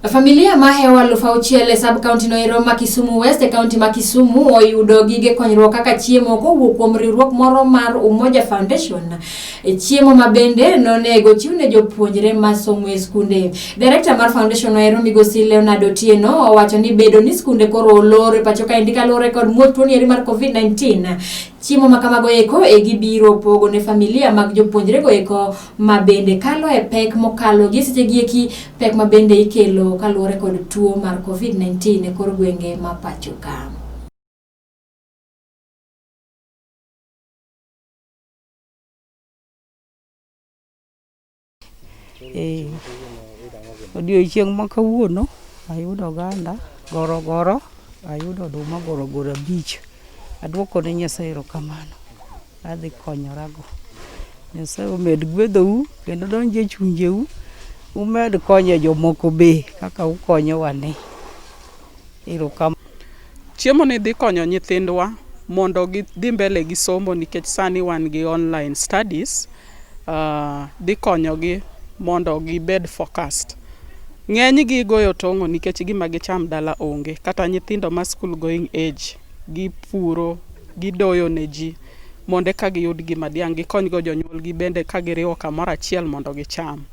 Familia mahewo 6,000 e sub county noero ma Kisumu West e kaunti ma Kisumu oyudo gige konyruok kaka chiemo kowuok kuom riwruok moro mar Umoja Foundation. E chiemo ma bende nonego chiw ne jopuonjre masomo e skunde. Director mar foundation noero migosi Leonard Otieno owacho ni bedo ni skunde koro olor e pacho kaendi kaluwore kod muoch tuo nieri mar COVID-19. Chiemo ma kamago eko e gibiro pogo ne familia mag jopuonjre go eko ma bende kalo e pek mokalo gi seche gi eki pek ma bende ikelo kaluwore kod tuo mar COVID-19 e kor gwenge ma pacho ka. Eh, odiochieng' ma kawuono ayudo oganda gorogoro, ayudo oduma gorogoro 5. Aduoko ne Nyasaye erokamano. Adhi konyorago. Nyasaye omed gwedhou kendo donj e chunjeu umed konyo jomoko be kaka ukonyowa ni. Erokamano. Chiemo ni dhi konyo nyithindwa mondo gidhi mbele gi somo nikech sani wan gi online studies. Dhi konyogi mondo gibed focused. Ng'eny gi goyo tong'o nikech gima gicham dala onge. Kata nyithindo ma school going age gipuro, gidoyo ne ji mondo eka giyud gima diang' gikonygo jonyuolgi bende ka giriwo kamoro achiel mondo gicham.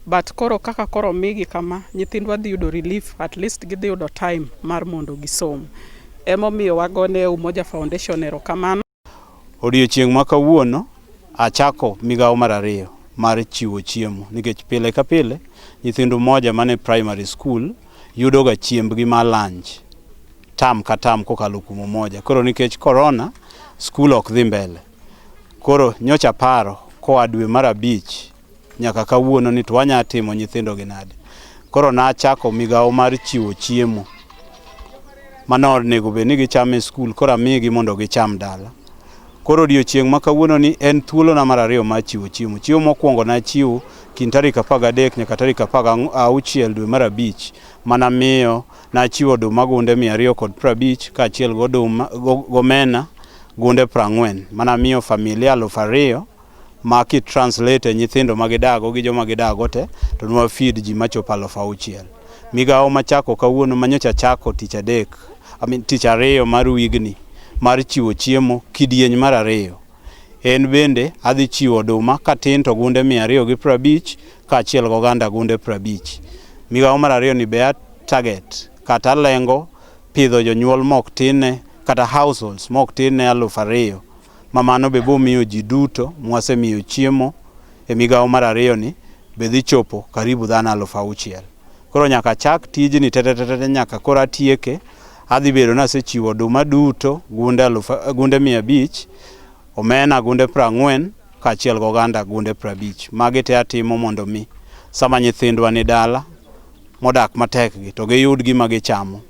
But koro kaka koro omigi kama, nyithindwa dhi yudo relief, at least gidhi yudo time mar mondo gisom. Emomiyo wagone Umoja Foundation erokamano. Odiochieng' ma kawuono achako migawo mar ariyo mar chiwo chiemo nikech pile ka pile nyithind Umoja mane primary school yudoga chiembgi mar lunch term ka term kokalo kuom Umoja. Koro nikech corona, skul ok dhi mbele. Koro nyocha paro koa dwe mar 5 nyaka kawuono ni to wanya timo nyithindo gi nade. Koro nachako migawo mar chiwo chiemo mane onego bed ni gichamo e skul, koro amigi mondo gicham dala. Koro odiochieng' ma kawuono ni en thuolona mar ariyo mar chiwo chiemo. Chiemo mokwongo nachiwo kind tarik 13 nyaka tarik 16 dwe mar 5 manamiyo nachiwo oduma gunde 250 kaachiel goduma gomena gunde 40 manamiyo familia 2,000 ma ki translate e nyithindo ma gidago gi joma gidago te to nwa feed ji machopo 6,000. Migawo machako kawuono manyocha chako tich adek, I mean, tich ariyo mar wigni mar chiwo chiemo kidieny mar ariyo. En bende adhi chiwo oduma katin to gunde 250 kaachiel goganda gunde 50. Migawo mar ariyo ni be a target kata lengo pidho jonyuol mok tinne kata households mok tinne 2,000 ma mano be bomiyo ji duto mwasemiyo chiemo e migawo mar ariyo ni be dhi chopo karibu dhano 6,000. Koro nyaka chak tijni tetetetete nyaka koro atieke. Adhi bedo nasechiwo oduma duto gunde 500, omena gunde 40 kaachiel goganda gunde 50. Magi te atimo mondo mi sama nyithindwa ni dala modak matek gi to giyud gima gichamo.